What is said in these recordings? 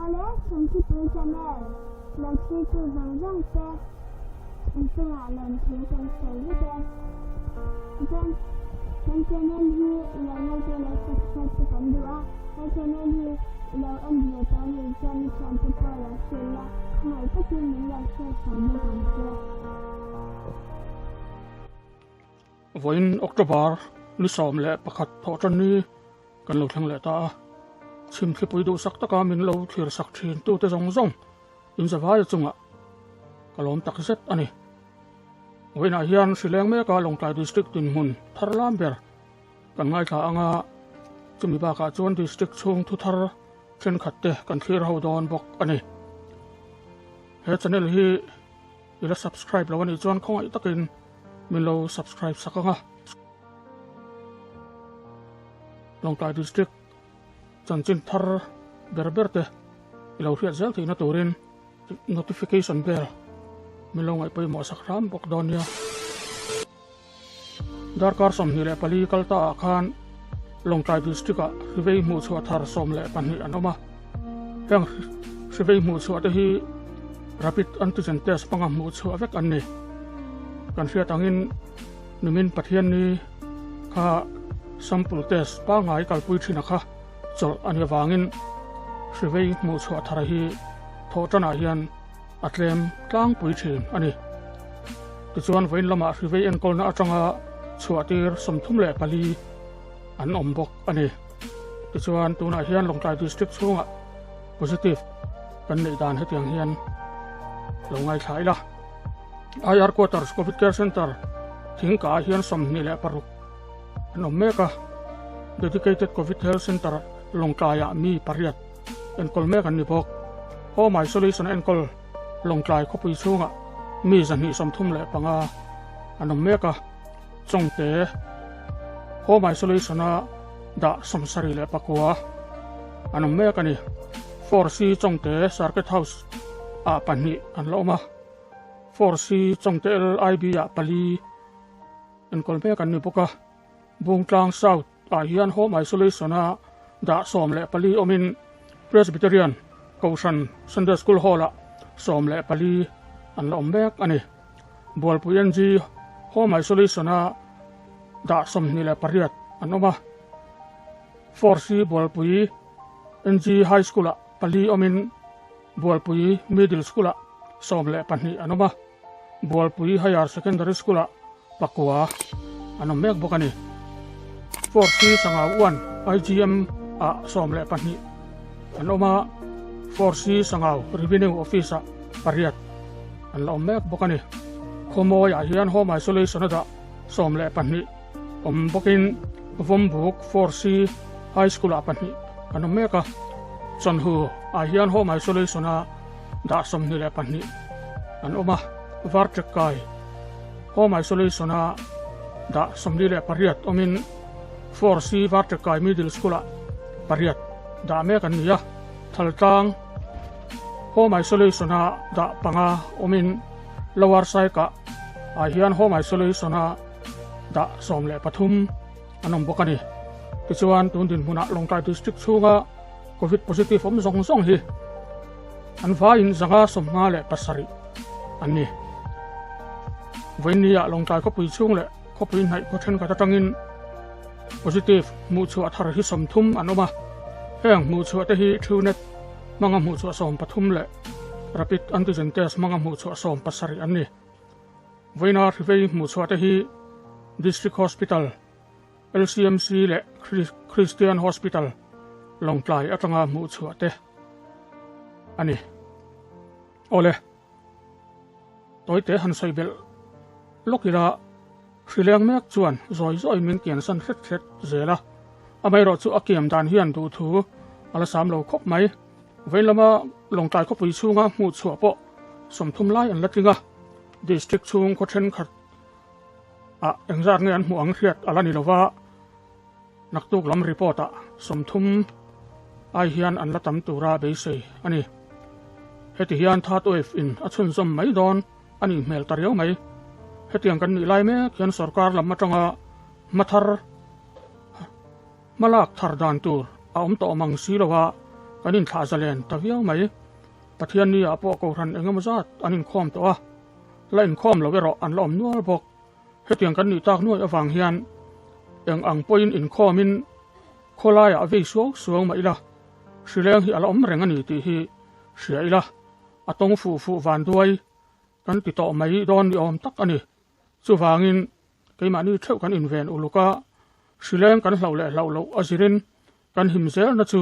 Awle, Chhunthipui Channel lo thirtu zawng zawng te inchungah lawmthu kan sawi vek e. Chuan kan channel hi i lo like a lo subscribe te kan duh a, he channel hi i lo en ve tawh anih chuan i thiante pawh lo hrilh la, khawngaih takin min lo share sak bawk ang che. Vawiin October ni 11 thawh tan ni kan lo thleng leh ta a, chhimthlipui duhsak taka min lo thlir sak thin tute zawng zawng inzavaia chungah ka lawm tak zet a ni. Vawiinah hian hrileng meka Lawngtlai District dinhmun thar lam ber kan ngaithla anga chumi bakah chuan District chhung thu thar thenkhat te kan thlir ho dawn bawk a ni. He channel hi i la subscribe lo a nih chuan khawngaih takin min lo subscribe sak ang a. Lawngtlai District chanchin thar ber ber te i lo hriat zel theihna turin notification bell min lo ngaih pawimawh sak hram bawk dawn nia. Darkar 24 kal ta ah khan Lawngtlai District ah hrivei hmuhchhuah thar 12 an awm a. Heng hrivei hmuhchhuah te hi rapid antigen test hmanga hmuhchhuah vek an ni. Kan hriat angin nimin Pathianni kha sample test pangngai kalpui thin a kha chawlh a nih avangin hrivei hmuhchhuah thar hi thawh tanah hian a tlem tlangpui thin a ni. Tichuan vawiin lamah hrivei enkawlna atanga chhuahtir 34 an awm bawk a ni. Tichuan tunah hian Lawngtlai District chhungah positive kan neih dan hetiang hian lo ngaithla ila. IR Quarters Covid Care Center thingka ah hian 26 an awm mek a. Dedicated Covid Health Center Lawngtlaiah mi pariat enkawl mek an ni bawk. Home Isolation enkawl Lawngtlai khawpui chhungah mi 235 an awm mek a. Chawngte Home Isolation-a dah 79 an awm mek a ni. 4C Chawngte Circuit House ah pahnih an la awm a. 4C Chawngte LIB ah pali enkawl mek an ni bawk a. Bungtlang South ah hian Home Isolation-a dah 14 awmin Presbyterian Kohhran Sunday School Hall-ah 14 an la awm mek a ni. Bualpui NG Home Isolation-a dah 28 an awm a. 4C Bualpui NG High School-ah pali awmin Bualpui Middle School-ah 12 an awm a. Bualpui Higher Secondary School-ah pakua an awm mek bawk a ni. 4C Sangau 1 IGM ah 12 an awm a, 4C Sangau Revenue Office ah pariat an la awm mek bawk a ni. Khawmawi ah hian Home Isolation a dah 12 awm bawkin Vawmbuk 4C High School ah pahnih an awm mek a, Chawnhu ah hian Home Isolation a dah 22 an awm a, Varṭekkai Home Isolation a dah 48 awmin 4C Varṭekkai Middle School ah pariat dah mek an ni a, Thaltlang Home Isolation a dah panga awmin Lower Saikah ah hian Home Isolation a dah 13 an awm bawk a ni. Tichuan tun dinhmunah Lawngtlai District chhunga Covid positive awm zawng zawng hi an vaiin 157 an ni. Vawiinniah Lawngtlai khawpui chhung leh khawpui hnaih khaw thenkhat atangin positive hmuhchhuah thar hi 30 an awm a. Heng hmuhchhuah te hi Truenat hmanga hmuhchhuah 13 leh Rapid Antigen Test hmanga hmuhchhuah 17 an ni. Vawiina hrivei hmuhchhuah te hi District Hospital, LCMC leh Christian Hospital Lawngtlai atanga hmuhchhuah te a ni. Awle, tawite han sawi belh lawk ila hrileng mek chuan zawi zawi min kian san hret hret zel a, amaherawh chu a kiam dan hian duhthu a la sam lo khawp mai. Vawiin lama Lawngtlai khawpui chhunga hmuhchhuah pawh 30 lai an la tling a, District chhung khaw thenkhat ah engzat nge an hmuh ang hriat a la ni lova, naktuk lam report ah 30 ai hian an la tam tura beisei a ni. Heti hian third wave in a chhunzawm mai dawn a nih hmel ta riau mai. Hetiang kan nih lai mek hian sorkar lam atanga hma thar hmalak thar dan tur a awm tawh mang si lova, kan inthlah zalen ta viau mai. Pathianni ah pawh Kohhran engemaw zat an inkhawm tawh a, la inkhawm lo erawh an la awm nual bawk. Hetiang kan nih tak nuai avang hian eng ang pawhin inkhawmin khawlaiah vei suau suau mah ila, hrileng hi a la awm reng a ni tih hi hria ila, a tawng fuh fuh van duai kan ti tawh mai dawn ni awm tak a ni. Chuvangin keimahni theuh kan inven uluk a, hrileng kan hlauh leh hlauh loh a zirin kan him zelna chu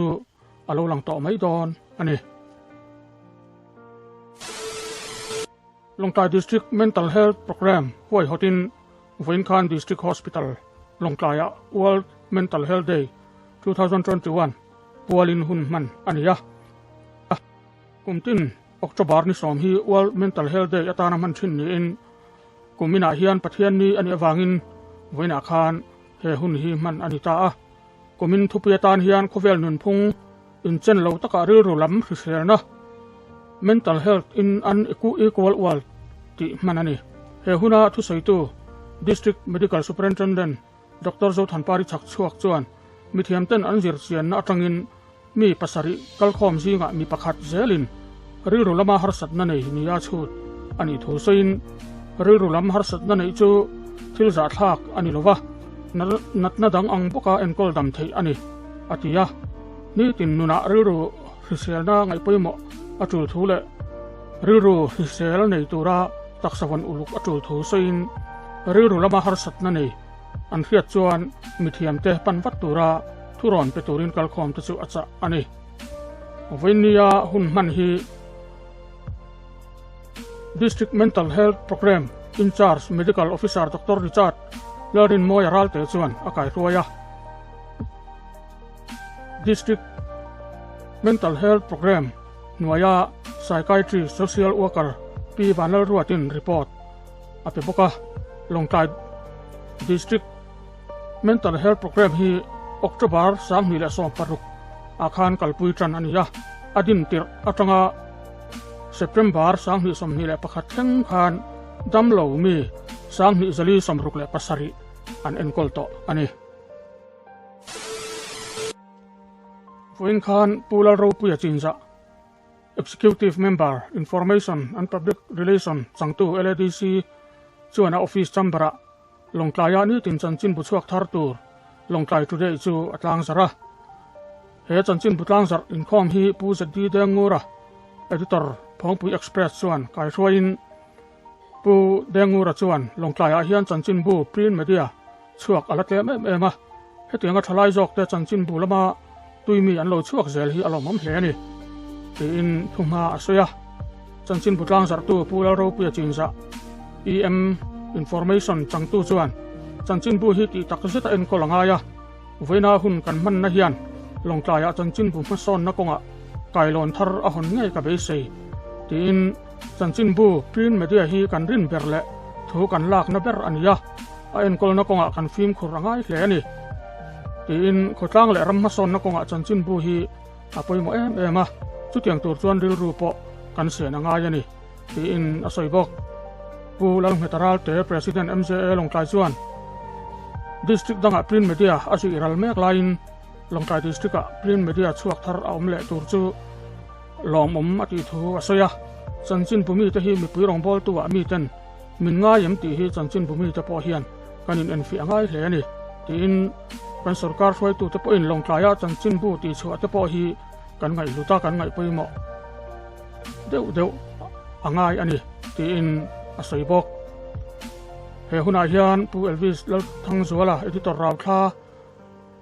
a lo lang tawh mai dawn a ni. Lawngtlai District Mental Health Programme huaihawtin vawiin khan District Hospital Lawngtlaiah World Mental Health Day 2021 pualin hun hman a ni a. Kum tin October ni sawm hi World Mental Health Day atana hman thin niin kum inah hian Pathianni a nih avangin vawiinah khan he hun hi hman a ni ta a. Kumin thupui atan hian khawvel nunphung inchen lo takah rilru lam hriselna, Mental Health in an Equal World, tih hman a ni. He huna thusawitu District Medical Superintendent Doctor Zothanpari Chhakchhuak chuan mithiamten an zir chianna atangin mi pasarih kalkhawm zingah mi pakhat zelin rilru lama harsatna nei nia chhut a nih thu sawiin rilru lam harsatna neih chu thil zahthlak a ni lova, natna dang ang bawka enkawl dam theih a ni, a ti a. Nitin nunah rilru hriselna ngaihpawimawh a tul thu leh rilru hrisel nei tura taksa vawn uluk a tul thu sawiin rilru lama harsatna nei An hriat chuan mithiamte pan vat tura thurawn pe turin kalkhawmte chu a chah a ni. Vawinia hun hman hi District Mental Health Programme In-charge Medical Officer Doctor Richard Lalrinmawia Ralte chuan a kaihruai a. District Mental Health Programme hnuaia Psychiatry Social Worker Pi Vanlalruatin report a pe bawk a, Lawngtlai District Mental Health Programme hi October 2016 ah khan kalpui tan a ni a, a din tirh atanga September 2021 thleng khan damlo mi 2467 an enkawl tawh a ni. Vawiin khan Pu Lalropuia Chinzah Executive Member, Information and Public Relation changtu LADC chuan a office chamber-ah Lawngtlaiah nitin chanchinbu chhuak thar tur Lawngtlai Today chu a tlangzarh a. He chanchinbu tlangzarh inkhawm hi Pu ZD Dengngura, Editor, Phawngpui Express chuan kaihruaiin Pu Dengngura chuan Lawngtlaiah hian chanchinbu print media chhuak a la tlem em em a, hetianga thalai zawkte chanchinbu lama tuimi an lo chhuak zel hi a lawmawm hle a ni, tiin thuhma a sawi a. Chanchinbu tlangzarhtu Pu Lalropuia Chinzah, EM Information changtu chuan chanchinbu hi tih tak zeta enkawl a ngai a, vawiina hun kan hmanna hian Lawngtlaiah chanchinbu hmasawnna kawngah kailawn thar a hawn ngei ka beisei, tiin chanchinbu print media hi kan rin ber leh thu kan lakna ber a ni a. A enkawlna kawngah kan fimkhur a ngai hle a ni, tiin khawtlang leh ram hmasawnna kawngah chanchinbu hi a pawimawh em em a, chutiang tur chuan rilru pawh kan sen a ngai a ni, tiin a sawi bawk. Pu Lalngheta Ralte, President MJA Lawngtlai chuan District dangah print media a zih ral mek laiin Lawngtlai District-ah print media chhuak thar a awm leh tur chu lawmawm a tih thu a sawi a, chanchinbu mite hi mipui rawngbawltu-ah miten Min ngai em tih hi chanchinbu mite pawh hian kan inenfiah ngai hle a ni, tiin kan sorkar hruaitute pawhin Lawngtlaia chanchinbu tihchhuah te pawh hi kan ngaihhlut a, kan ngaihpawimawh deuh deuh a ngai a ni, tiin a sawi bawk. He hunah hian Pu Elvis Lalthangzuala, Editor Rauthla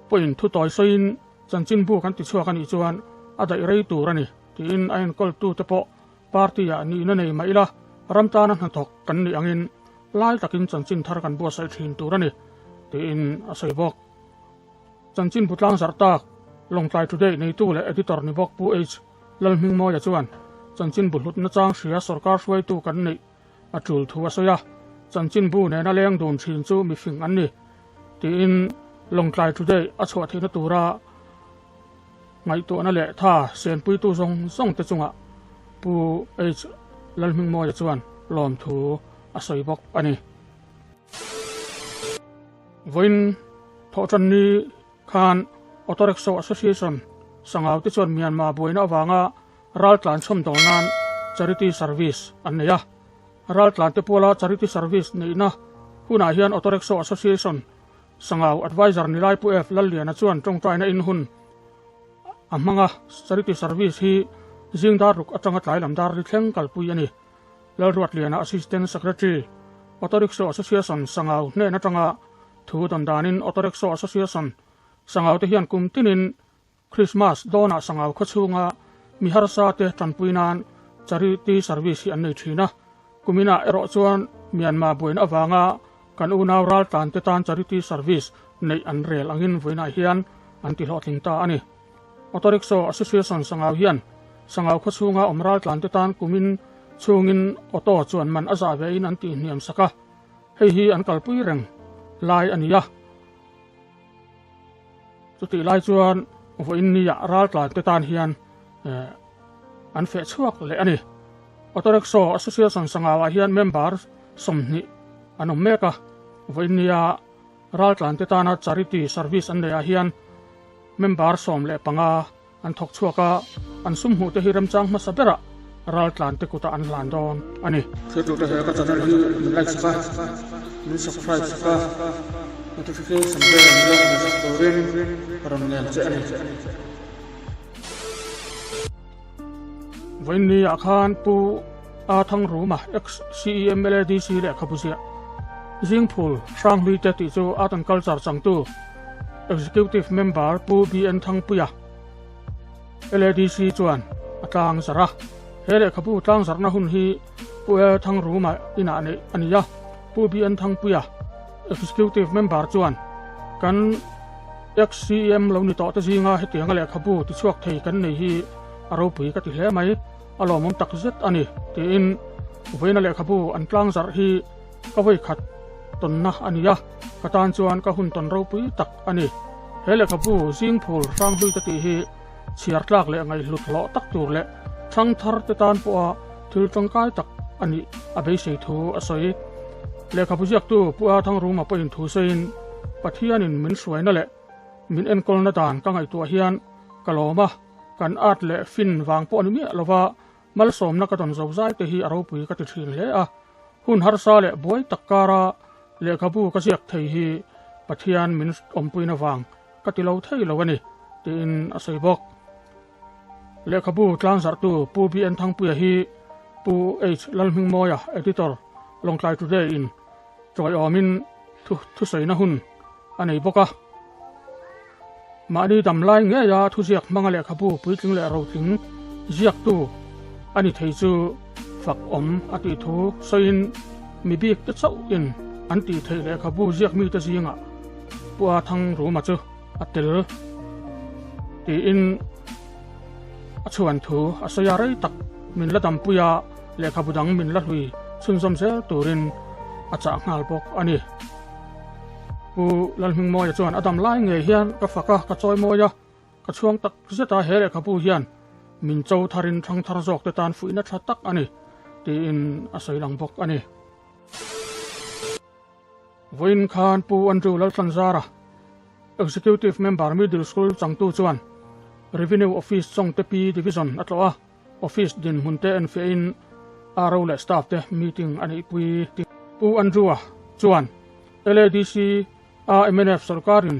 pawhin thu tawi sawiin chanchinbu kan tichhuak a nih chuan a daih rei tur a ni, tiin a enkawltute pawh Party-ah nihna nei mah ila, ram tana hnathawk kan nih angin lai takin chanchin thar kan buatsaih thin tur a ni, tiin a sawi bawk. Chanchin butlang zarh tak, Lawngtlai Today neitu leh editor ni bawk Pu H. Lalhmingmawia chuan chanchin bu hlutna chang hria sorkar hruaitu kan neih a tul thu a sawi a, chanchinbu nena leng dun thin chu mifing an ni, tiin Lawngtlai Today a chhuah theihna tura Ngaihtuahna leh tha senpuitu zawng zawng te chungah Pu H. Lalhmingmawia chuan lawmthu a sawi bawk a ni. Vawiin thawhtanni khan Auto Rickshaw Association Sangau te chuan Myanmar buaina avanga raltlan chhawmdawl nan charity service an nei a. Raltlan te puala charity service neihna hunah hian Auto Rickshaw Association Sangau Advisor Nilai Pu F Lalliana chuan tawngtaina in hun a hmang a, charity service hi zing dar ruk atanga tlai lam dar ri thleng kalpui a ni. Lalruatliana Assistant Secretary, Auto Rickshaw Association Sangau hnen atanga thu dawn danin Auto Rickshaw Association Sangau te hian kum tinin Christmas dawnah Sangau khawchhunga mi harsa te tanpui nan charity service hi an nei thin a. Kuminah erawh chuan Myanmar buaina avanga kan unau raltlan te tan charity service neih an rel angin vawiinah hian an ti hlawhtling ta a ni. Auto Rickshaw Association Sangau hian Sangau khawchhunga awm raltlan te tan kumin chhungin auto chuan man a zah vein an tihhniam sak a, hei hi an kalpui reng lai a ni a. Chutih lai chuan vawiin nia raltlan te tan hian an feh chhuak leh a ni. Auto Rickshaw Association Sangau-ah hian member 20 an awm mek a, vawiin nia raltlan te tana charity service an neihah hian member 15 an thawk chhuak a, an sum hmuh te hi remchang hmasa berah raltlan te kutah an hlan dawn a ni. Thiltute he ka channel hi min like sak a, min subscribe sak a, notification bell min lo hmu sak turin ka rawn ngen che a ni. Vawiin ah khan Pu A Thangruma, ex CEMLADC lehkhabu ziah Zingphul Hranghlui te tih chu Art and Culture changtu Executive Member Pu BN Thangpuia, LADC chuan a tlang zarh a. He lehkhabu tlang zarhna hun hi Pu A Thangruma inah neih a ni a. Pu BN Thangpuia, Executive Member chuan kan Ex-CEM lo ni tawh te zinga hetianga lehkhabu tichhuak thei kan nei hi a ropui ka ti hle mai, a lawmawm tak zet a ni, tiin vawiina lehkhabu an tlang zarh hi ka vawikhat tawnna a ni a, ka tan chuan ka hun tawn ropui tak a ni. He lehkhabu zingphul hranghlui te tih hi chhiar tlak leh ngaihhlut hlawh tak tur leh thangthar te tan pawha thil tangkai tak a nih a beisei thu a sawi. Lehkhabu ziaktu Pu A Thangruma pawhin thu sawiin, Pathianin min hruaina leh min enkawlna dan ka ngaihtuah hian ka lawm a, kan at leh fin vang pawh a ni miah lova, malsawmna ka dawn zo zai te hi a ropui ka ti thin hle a. Hun harsa leh buai tak kara lehkhabu ka ziak thei hi Pathian min awmpuina vang ka ti lo thei lo a ni, tiin a sawi bawk. Lehkhabu tlangzarhtu Pu BN Thangpuia hi Pu H Lalhmingmawia, Editor, Lawngtlai Today in chawiawmin thusawina hun a nei bawk a. Mahni dam lai ngeia thuziak hmanga lehkhabu puitling leh rotling ziaktu a ni thei chu fak awm a tih thu sawiin mi bik te chauhin an tih theih lehkhabu ziak mite zingah Pu A Thangruma chu a tel tiin a chhuan thu a sawi a, rei tak min la dampui a, lehkhabu dang min la hlui chhunzawm zel turin a chah nghal bawk a ni. Pu Lalhmingmawia chuan a dam lai ngei hian ka fak a, ka chawi mawi a, ka chhuang tak zet a, he lehkhabu hian min cho tharin thang thar zawk te tan fuihna tha tak a ni tiin a sawi lang bawk a ni. Vawiin khan Pu Andrew Laltlanzara, Executive Member Middle School changtu chuan Revenue Office Chawngte P Division a tlawh a, Office dinhmun te enfiahin RO leh staff te meeting a neihpui. Pu Andrew-a chuan LADC a mnf sorkarin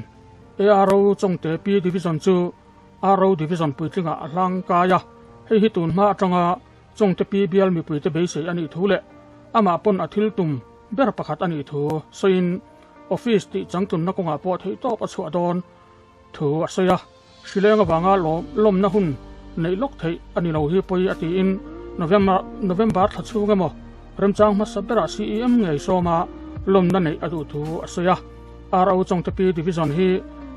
ARO Chawngte P Division chu RO Division puitlingah a hlang kai a, hei hi tun hma atanga Chawngte P bial mipuite beisei a nih thu leh amah pawn a thil tum ber pakhat a nih thu sawiin office tih changtlunna kawngah pawh theihtawp a chhuah dawn thu a sawi a. Hrileng avanga lawmna hun neih lawk theih a ni lo hi pawi a tiin November thla chhung emaw remchang hmasa berah CEM ngei sawma lawmna neih a duh thu a sawi a. RO Chawngte P Division hi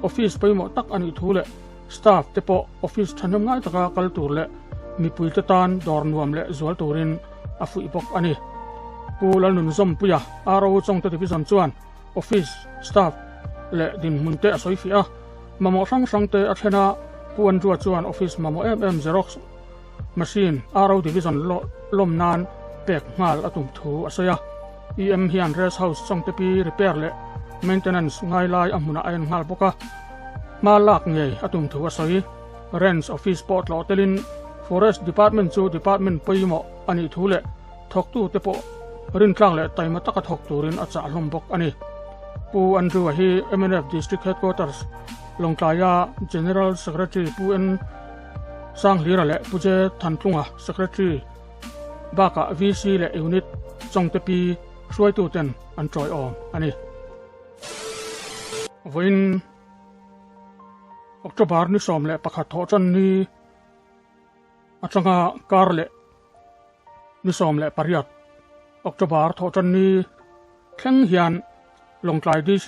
office pawimawh tak a nih thu leh staff te pawh office thahnem ngai taka kal tur leh mipuite tan dawr nuam leh zual turin a fuih bawk a ni. Pu Lalnunzawmpuia, RO Chawngte Division chuan office staff leh dinhmun te a sawi fiah a, mamawh hrang hrang te a thlen a, Pu Andrew-a chuan office mamawh em em Xerox machine RO Division lawm nan pek nghal a tum thu a sawi a. EM hian Rest House Chawngte Pi repair leh maintenance ngai lai a hmunah a en nghal bawk a, hma lak ngei a tum thu a sawi. Range Office pawh tlawh telin Forest Department chu department pawimawh a nih thu leh thawktute pawh rintlak leh taima taka thawk turin a chah hlawm bawk a ni. Pu Andrew-a hi mnf District Headquarters Lawngtlaia General Secretary Pu N. Sanghlira leh Pu J. Thantlunga Secretary bakah VC leh Unit Chawngte Pi hruaituten an tawiawm a ni. Vawiin October ni 11 thawhtan ni atanga kar leh ni 18 October thawhtan ni thleng hian Lawngtlai DC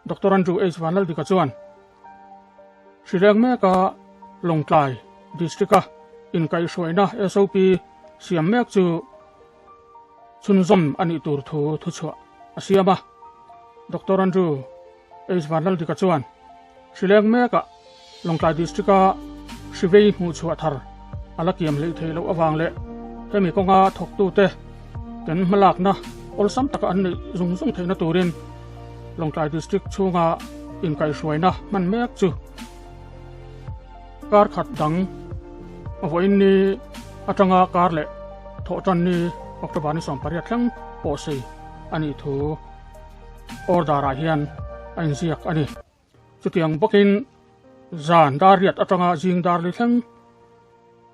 Doctor Andrew H Vanlaldika chuan Hrileng meka Lawngtlai District-a inkaihhruaina SOP siam mek chu chhunzawm a nih tur thu thuchhuah a siam a. Doctor Andrew H Vanlaldika chuan Hrileng mekah Lawngtlai District-a hrivei hmuhchhuah thar a la kiam hleih theih loh avang leh hemi kawnga thawktute ten hmalakna awlsam taka an neih zung zung theihna turin Lawngtlai District chhunga inkaihhruaina hman mek chu kar khat dang vawiin ni atanga kar leh thawhtan ni October ni 18 thleng pawh sei a nih thu order ah hian a inziak a ni. Chutiang bawkin zan dar riat atanga zing dar li thleng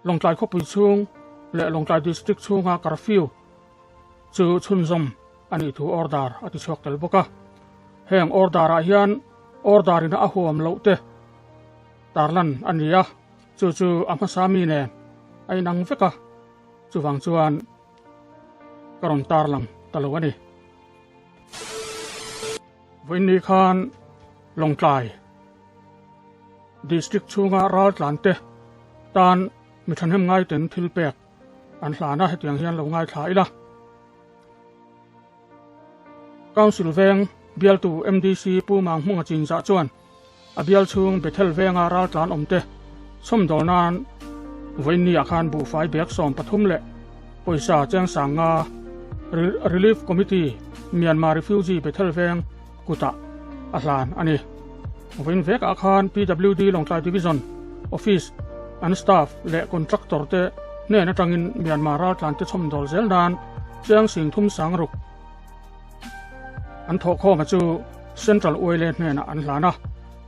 Lawngtlai khawpui chhung leh Lawngtlai District chhunga curfew chu chhunzawm a nih thu order a ti chhuak tel bawk a. Heng order ah hian order in a huam loh te tarlan a ni a, chu chu a hmasa mi nen a inang vek a, chuvang chuan ka rawn tarlang ta lo a ni. Vawiinni khan Lawngtlai District chhunga raltlan te tan mi thahnem ngaiten thil pek an hlan a, hetiang hian lo ngaithla ila. Council veng bialtu MDC Pu Manghmunga Chinzah chuan a bial chhung Bethel venga raltlan awmte chhawmdawl nan vawiinni ah khan buhfai bag 13 leh pawisa cheng 5000 Relief Committee Myanmar Refugee Bethel veng kutah a hlan a ni. Vawiin vekah khan PWD Lawngtlai Division Office an staff leh contractor te hnen atangin Myanmar raltlan te chhawmdawl zel nan cheng 36,000 an thawhkhawm a chu Central Oile hnenah an hlan a.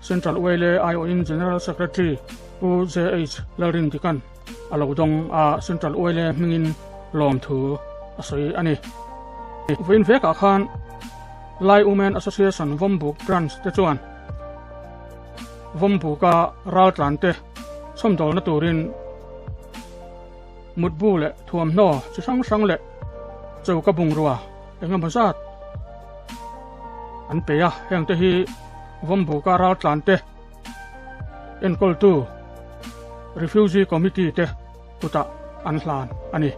Central Oile aiawhin General Secretary Pu JH Lalrindikan a lo dawng a, Central Oile hmingin lawmthu a sawi a ni. Vawiin vekah khan Lai Women Association Vawmbuk Branch te chuan Vawmbuka raltlan te chhawmdawlna turin mutbu leh thuamhnaw chi hrang hrang leh choka bungrua eng emaw zat an pe a, heng te hi Vawmbuka raltlan te enkawltu Refugee Committee te kutah an hlan a ni.